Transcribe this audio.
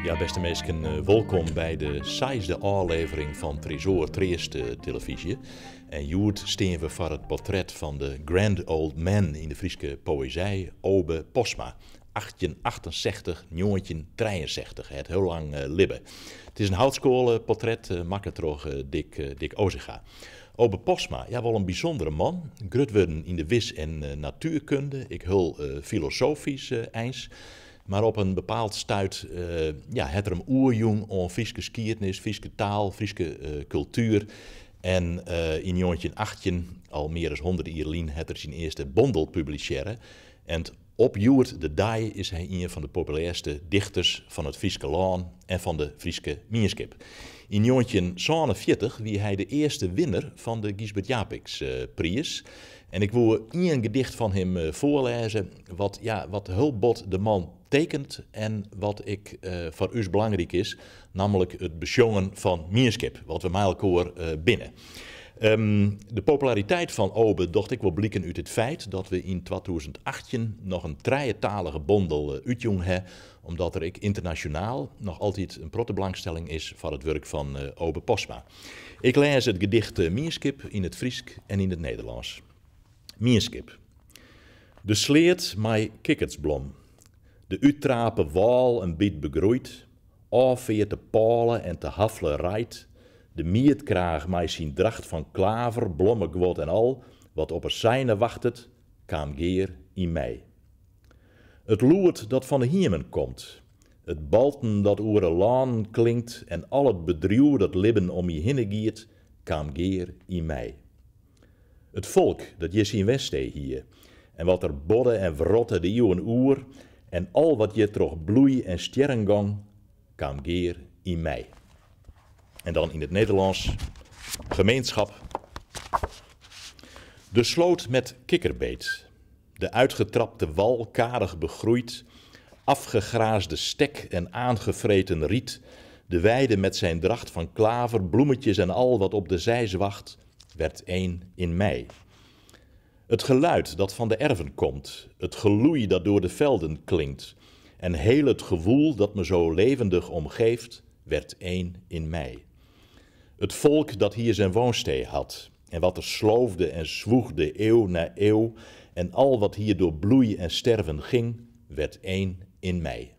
Ja, beste minsken, eh, wolkom by de seisde ôflevering fan Tresoar Treast eh, Televyzje. En hjoed stean we foar it portret fan de Grand Old Man yn de Fryske poëzij, Obe Postma. 1868, 1963, hy hat hiel lang eh, libbe. It is in houtskoalportret makke troch Dick Ozinga. Obe Postma, ja, wol in bysûndere man. Grut wurden yn de wis- en natuerkunde, ek hiel filosofysk eins. Mar op in bepaald stuit, ja, hat er him oerjûn oan Fryske skiednis, Fryske taal, Fryske kultuer. En yn 1918, al mear as 100 jier lyn, hat er syn earste bondel publisearre. En op hjoed de dei is hy ien fan de populêrste dichters fan it Fryske lân en fan de Fryske mienskip. Yn 1947 wie hy de earste winner fan de Gysbert Japicx priis. En ik woe ien gedicht fan him foarlêze, wat, ja, wat hiel bot de man tekenet en wat ek foar ús belangryk is, nammentlik it besjongen fan mienskip, wat we mei elkoar binne. De populariteit fan Obe docht ek wol bliken út it feit dat we yn 2018 noch in trijetalige bondel útjûn ha, omdat der ek ynternasjonaal noch altyd in protte belangstelling is foar it wurk fan Obe Postma. Ik lês it gedicht Mienskip yn it Frysk en yn it Nederlânsk. Mienskip. De sleat mei kikkertsblom. De úttrape wâl in byt begroeid, ôffearte pôle en te hafle reid, de miedkraach mei syn dracht fan klaver, blommeguod en al wat op 'e seine wachtet, kaam gear yn my. It lûd dat fan 'e hiemen komt, it balten dat oer 'e lânen klinkt en al it bedriuw dat libben om my hinne giet, kaam gear yn my. It folk dat hjir syn wenstee hie en wat der bodde en wrotte de iuwen oer en al wat hjir troch bloei en stjerren gong, kaam gear yn my. En dan yn it Nederlânsk, Gemeenschap. De sloot met kikkerbeet, de uitgetrapte wal karig begroeid, afgegraasde stek en aangevreten riet, de weide met zijn dracht van klaver, bloemetjes en al wat op de zeis wacht, werd één in mij. Het geluid dat van de erven komt, het geloei dat door de velden klinkt en heel het gewoel dat me zo levendig omgeeft, werd één in mij. Het volk dat hier zijn woonstee had en wat er sloofde en zwoegde eeuw na eeuw en al wat hier door bloei en sterven ging, werd één in mij.